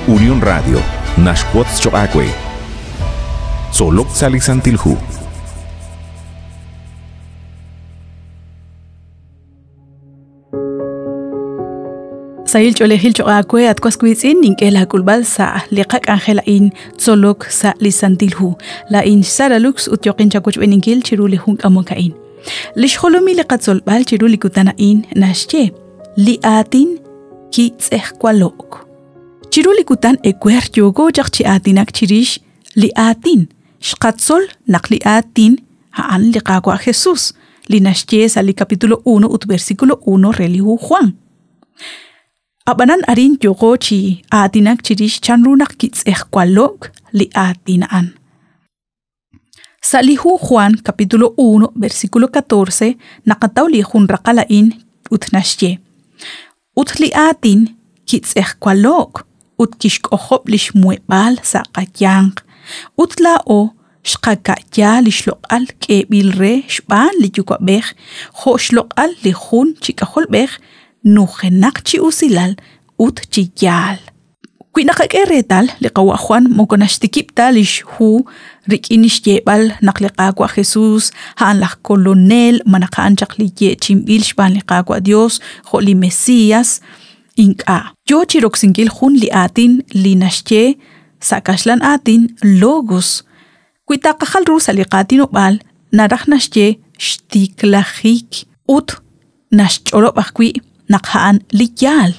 Unión Radio naxwotz choq' aawe. Tzolok sa' li Santil Hu. Sahil ch'oolejil choq' aawe at was wiitz'in nink'e laak'ulb'al sa' li qak'anjel a'in tzolok sa' li Santil Hu. Laa'in xSara Lux ut yoqin chawochb'eeninkil chiru li jun k'amok a'in. Li xjolomil li qatzolb'al chiru li kutan a'in naxye li aatin kitz'ejwalo'k. Chiru li kutan ewer yooko chaq chi aatinak chirix li aatin. Xqatzol naq li aatin a'an li Qaawa' Jesús, li naxye sa' li capítulo 1 ut versículo 1 re li hu Juan. Ab'anan arin yooqo chi aatinak chirix chanru naq kitz'ejwalo'k li aatin a'an. Sa' li hu Juan capítulo 1 versículo 14 naqataw li jun raqal a'in ut naxye: Ut li aatin kitz'ejwalo'k ut kixk'ojob' li xmuheb'aal sa' qayanq, ut laa'o xqaka'ya li xloq'al k'eeb'il re xb'aan li Yuwa'b'ej jo' xloq'al li jun chi K'ajolb'ej nujenaq chi usilal ut chi yaal. Wi naqak'e reetal, li Qawa' Juan moko naxtikib' ta lix hu rik'in xyeeb'al naq li Qaawa' Jesus a'an laj Kolonel malaj a'an chaq li yeechi'inb'il xb'aan li Qaawa' Dios jo' li Mesias. Ink'a'. Yoo chiroksinkil jun li aatin li naxye sa' kaxlan aatin logos. Wi taqajal ru sa' li qaatinob'aal, naraj naxye xtiklajik ut naxch'olob' ajwi' naq a'an li yaal.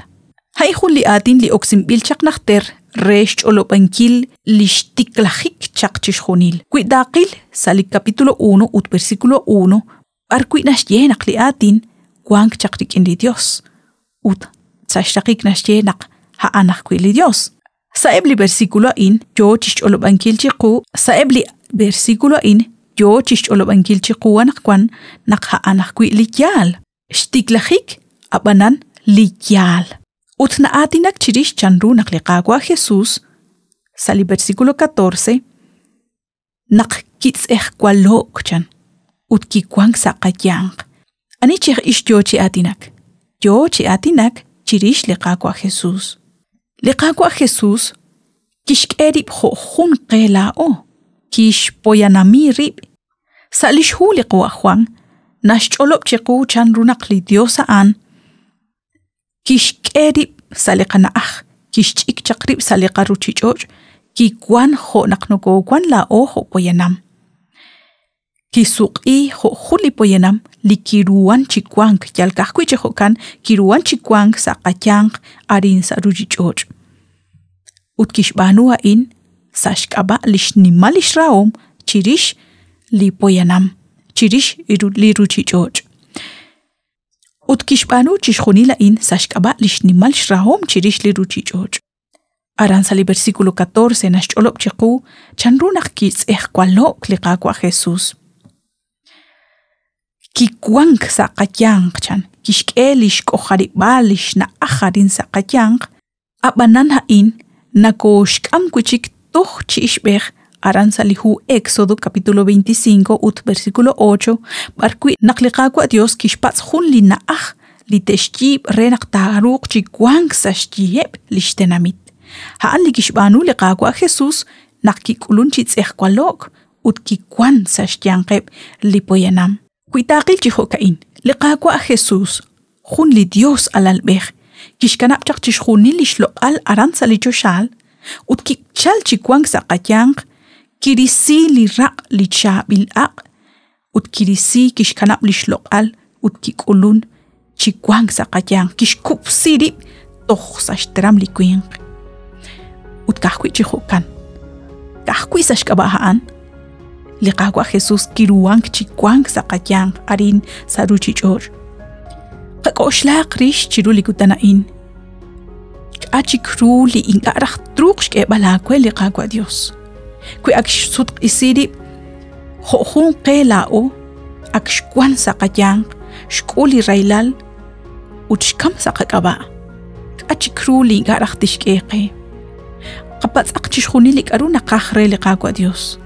A'in jun li aatin li oksinb'il chaq najter re xch'olob'ankil li xtiklajik chaq chixjunil. Wi taaqil sa' li capítulo 1 ut versículo 1, b'arwi' naxye naq li aatin wank chaq rik'in li Dios ut sa' xraqik naxye naq a'an ajwi' li Dios. Sa'eb' li versículo a'in yoo chixch'olob'ankil chiqu sa'eb' li versículo a'in yoo chixch'olob'ankil chiqu anaqwan naq a'an ajwi' li yaal. Xtiklajik, ab'anan li yaal. Ut na'aatinak chirix chanru naq li Qaawa' Jesus, sa' li versículo 14, naq kitz'ejwalo'k chan ut kiwank sa' qayanq. Ani chi aj ix yoo chi aatinak? Yoo chi aatinak chirix li Qaawa' Jesus. Li Qaawa' Jesus kixk'e rib' jo' jun qe laa'o, kixpoyanami rib'. Sa' lix hu li Qawa' Juan naxch'olob' chiqu chanru naq li Dios a'an Kixk'e rib' sa' li qana'aj, kixch'ik chaq rib' sa' li qaruuchich'och', kiwank jo' naq nokoowank laa'o jo' poyanam. Kisuq'i jo' jun li poyanam li kiruhank chi wank, yal ka'ajwi' chi jo'kan kiruhank chi wank sa' qayanq arin sa' ruuchich'och'. Ut kixb'aanu a'in sa' xk'ab'a' li xnimal li xrahom chirix li poyanam, chirix li ruuchich'och'. Ut kixb'aanu chixjunil a'in sa' xk'ab'a' li xnimal xrahom chirix li ruuchich'och'. Aran sa' li versículo 14 naxch'olob' chiqu chanru naq kitz'ejwalo'k li Qaawa' Jesús. Kiwank sa' qayanq chan, kixk'e li xk'ojarib'aal li xna'aj arin sa' qayanq, Ab'anan a'in nakooxk'am wi' chik toj chi ixb'ej aran sa' li hu Éxodo capítulo 25 ut versículo 8, b'arwi' naq li Qaawa' Yos kixpatz' jun li na'aj li te'xyiib' re naq taaruuq chi wank sa' xyiheb' li xtenamit. A'an li kixb'aanu li Qaawa' Jesús naq kik'ulunk chi tz'ejwalo'k ut kiwank sa' xyanqeb' li poyanam. Wi taaqil chi jo'ka'in, li Qaawa' Jesús, jun li Dios alalb'ej, kixkanab' chaq chixjunil li xloq'al aran sa' li choxaal ut kichal chi wank sa' qayanq, kirisi li raq' li chaab'il aq' ut kirisi kixkanab' li xloq'al ut kik'ulun chi wank sa' qayanq, kixkub'si rib' toj sa' xteram li winq. Ut ka'ajwi' chi jo'kan, ka'ajwi' sa' xk'ab'a' a'an, Li Qaawa' Jesús kiruhank chi wank sa' qayanq arin sa' ruuchich'och'. Qak'oxlaaq rix chiru li kutan a'in. K'a' chik ru li ink'a' raj truuq xk'eeb'al aawe li Qaawa' Dios? Wi ak xsutq'isi rib' jo' jun qe laa'o, ak xwank sa' qayanq, xk'ul li rahilal ut xkam sa' qak'ab'a'. K'a' chik ru li ink'a' raj tixk'e qe? Qapatz'aq chixjunil li k'aru naqaj re li Qaawa' Dios.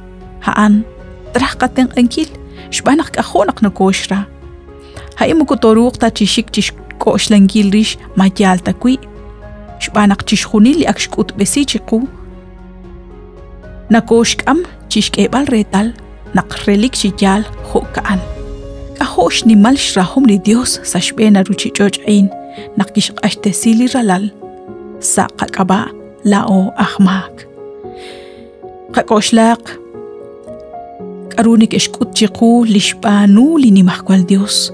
A'an traj qatenq'ankil xb'aan naq k'ajo' naq nokooxra. A'in moko tooruuq ta chi xik chi xk'oxlankil rix ma yaal ta wi'. Xb'aan naq chixjunil li ak xk'utb'esi chiqu nakooxk'am chi xk'eeb'al reetal naq relik chi yaal jo'ka'an. K'ajo' xnimal xrahom li Yos sa' xb'een a ruuchich'och' a'in naq kixq'axtesi li Ralal sa' qak'ab'a' laa'o aj maak. Qak'oxlaq k'aru neke'xk'ut chiqu li xb'aanu li Nimajwal Yos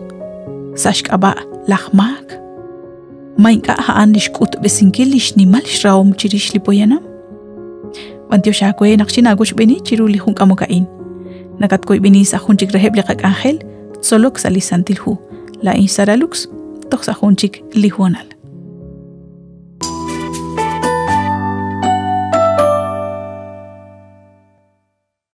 sa' xk'ab'a' laj maak. Ma ink'a' a'an li xk'utb'esinkil li xnimal xrahom chirix li poyanam? B'antiox aawe naq xinaawochb'eeni chiru li jun k'amok a'in. Nakatwoyb'eni sa' jun chik reheb' li qak'anjel, tzolok sa' li Santil Hu. Laa'in Sara Lux, toj sa' jun chik li hoonal.